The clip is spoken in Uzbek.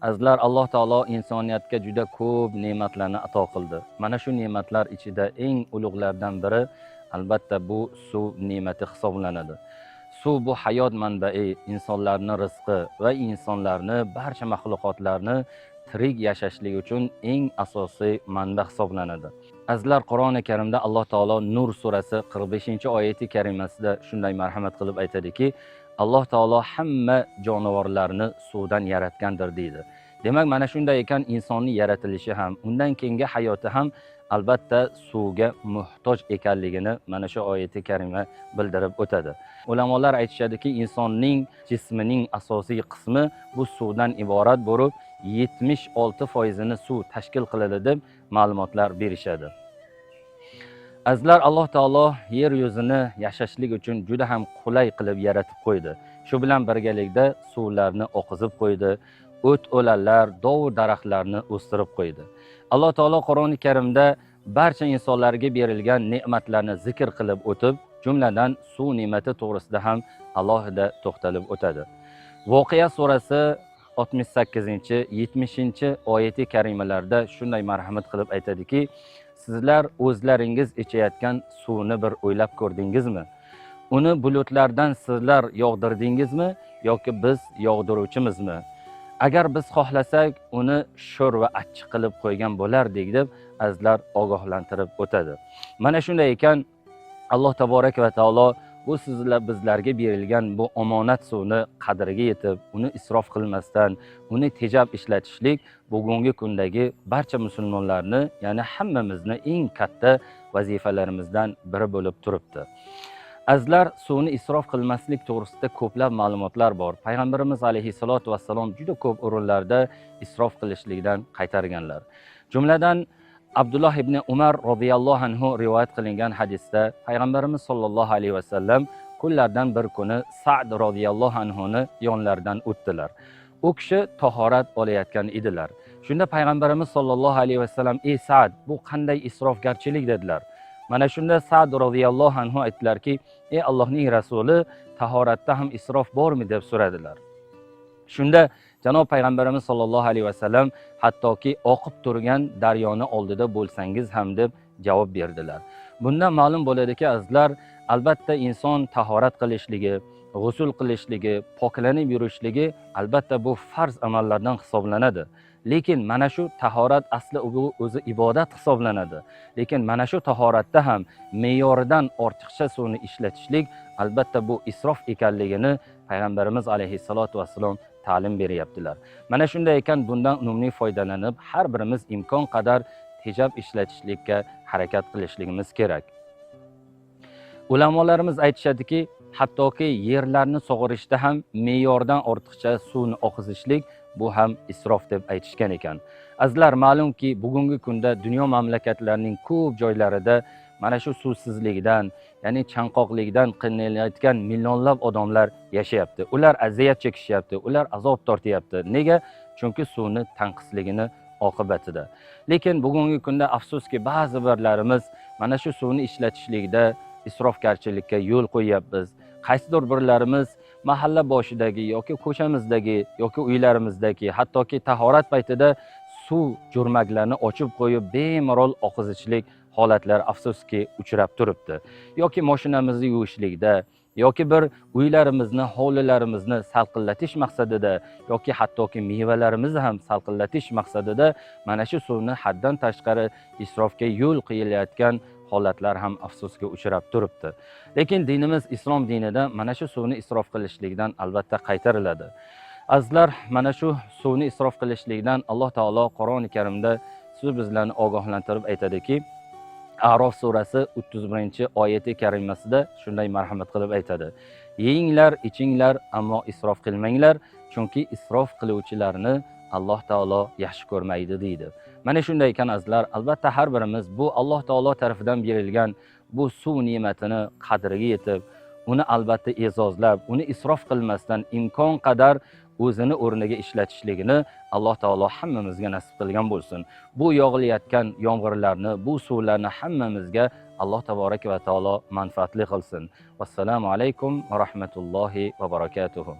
Azizlar, Alloh taolo insoniyatga juda ko'p ne'matlarni ato qildi. Mana shu ne'matlar ichida eng ulug'lardan biri albatta bu suv ne'mati hisoblanadi. Suv bu hayot manbai, insonlarning rizqi va insonlarni, barcha maxluqotlarni tirik yashashligi uchun eng asosiy manba hisoblanadi. Azizlar, Qur'oni Karimda Alloh taolo Nur surasi 45-oyati karimasida shunday marhamat qilib aytadiki, Alloh taolo hamma jonivorlarni suvdan yaratgandir deydi. Demak, mana shunday ekan, insonning yaratilishi ham, undan keyingi hayoti ham albatta suvga muhtoj ekanligini mana shu oyati karima bildirib o'tadi. Ulamolar aytishadiki, insonning jismining asosiy qismi bu suvdan iborat bo'lib, 76%ini suv tashkil qiladi deb ma'lumotlar berishadi. Azizlar, Alloh taolo yer yuzini yashashlik uchun juda ham qulay qilib yaratib qo'ydi. Shu bilan birgalikda suvlarni oqizib qo'ydi, o't o'lanlar, dov daraxtlarni o'stirib qo'ydi. Alloh taolo Qur'oni Karimda barcha insonlarga berilgan ne'matlarni zikr qilib o'tib, jumladan suv ne'mati to'g'risida ham alohida to'xtalib o'tadi. Voqea surasi 68-70-oyati karimalarda shunday marhamat qilib aytadiki, sizlar o'zlaringiz ichayotgan suvni bir o'ylab ko'rdingizmi? Uni bulutlardan sizlar yog'dirdingizmi yoki biz yog'diruvchimizmi? Agar biz xohlasak, uni sho'r va achchiq qilib qo'ygan bo'lardik deb azizlar ogohlantirib o'tadi. Mana shunday ekan, Alloh taborak va taolo bu sizlar bizlarga berilgan bu omonat suvni qadriga yetib, uni isrof qilmasdan, uni tejab ishlatishlik bugungi kundagi barcha musulmonlarni, ya'ni hammamizni eng katta vazifalarimizdan biri bo'lib turibdi. Azizlar, suvni isrof qilmaslik to'g'risida ko'plab ma'lumotlar bor. Payg'ambarimiz alayhissalatu vassalom juda ko'p o'rinlarda isrof qilishlikdan qaytarganlar. Jumladan Abdulloh ibn Umar roziyallohu anhu rivoyat qilingan hadisda payg'ambarimiz sollallohu alayhi vasallam kunlardan bir kuni Sa'd roziyallohu anhuni yonlaridan o'tdilar. U kishi tahorat olayotgan edilar. Shunda payg'ambarimiz sollallohu alayhi vasallam: "Ey Sa'd, bu qanday isrofgarchilik?" dedilar. Mana shunda Sa'd roziyallohu anhu aytdilarki, "Ey Allohning rasuli, tahoratda ham isrof bormi?" deb so'radilar. Shunda janob payg'ambarimiz sollallohu alayhi vasallam hattoki oqib turgan daryoni oldida bo'lsangiz ham deb javob berdilar. Bundan ma'lum bo'ladiki, azizlar, albatta inson tahorat qilishligi, g'usul qilishligi, poklanib yurishligi albatta bu farz amallardan hisoblanadi. Lekin mana shu tahorat asli bu o'zi ibodat hisoblanadi. Lekin mana shu tahoratda ham me'yoridan ortiqcha suvni ishlatishlik albatta bu isrof ekanligini payg'ambarimiz alayhissalotu vassalom ta'lim beryaptilar. Mana shunday ekan, bundan unumli foydalanib, har birimiz imkon qadar tejab ishlatishlikka harakat qilishligimiz kerak. Ulamolarimiz aytishadiki, hattoki yerlarni sug'urishda ham me'yordan ortiqcha suvni oqizishlik bu ham isrof deb aytishgan ekan. Azizlar, ma'lumki, bugungi kunda dunyo mamlakatlarining ko'p joylarida mana shu suvsizlikdan, ya'ni chanqoqlikdan qiynalayotgan millionlab odamlar yashayapti. Ular aziyat chekishyapti, ular azob tortyapti. Nega? Chunki suvni tanqisligini oqibatida. Lekin bugungi kunda afsuski ba'zi birlarimiz mana shu suvni ishlatishlikda isrofgarchilikka yo'l qo'yyapmiz. Qaysidir birlarimiz mahalla boshidagi yoki ko'chamizdagi yoki uylarimizdagi hattoki tahorat paytida suv jurmaklarini ochib qo'yib bemalol oqizishlik holatlar afsuski uchrab turibdi. Yoki mashinamizni yuvishlikda, yoki bir uylarimizni, hovlilarimizni salqinlatish maqsadida, yoki hattoki mevalarimizni ham salqinlatish maqsadida mana shu suvni haddan tashqari isrofga yo'l qo'yilayotgan holatlar ham afsuski uchrab turibdi. Lekin dinimiz islom dinida mana shu suvni isrof qilishlikdan albatta qaytariladi. Azizlar, mana shu suvni isrof qilishlikdan Alloh taolo Qur'oni Karimda siz bizlarni ogohlantirib aytadiki, A'rof surasi 31-oyati karimasida shunday marhamat qilib aytadi: "Yeyinglar, ichinglar, ammo isrof qilmanglar, chunki isrof qiluvchilarni Alloh taolo yaxshi ko'rmaydi" deydi. Mana shunday ekan, azizlar, albatta har birimiz bu Alloh taolo tarafidan berilgan bu suv ne'matini qadriga yetib, uni albatta e'zozlab, uni isrof qilmasdan imkon qadar o'zini o'rniga ishlatishligini Alloh taolo hammamizga nasib qilgan bo'lsin. Bu yog'ilayotgan yomg'irlarni, bu suvlarni hammamizga Alloh taboraka va taolo manfaatli qilsin. Vassalomu alaykum va rahmatullohi va barakatuhu.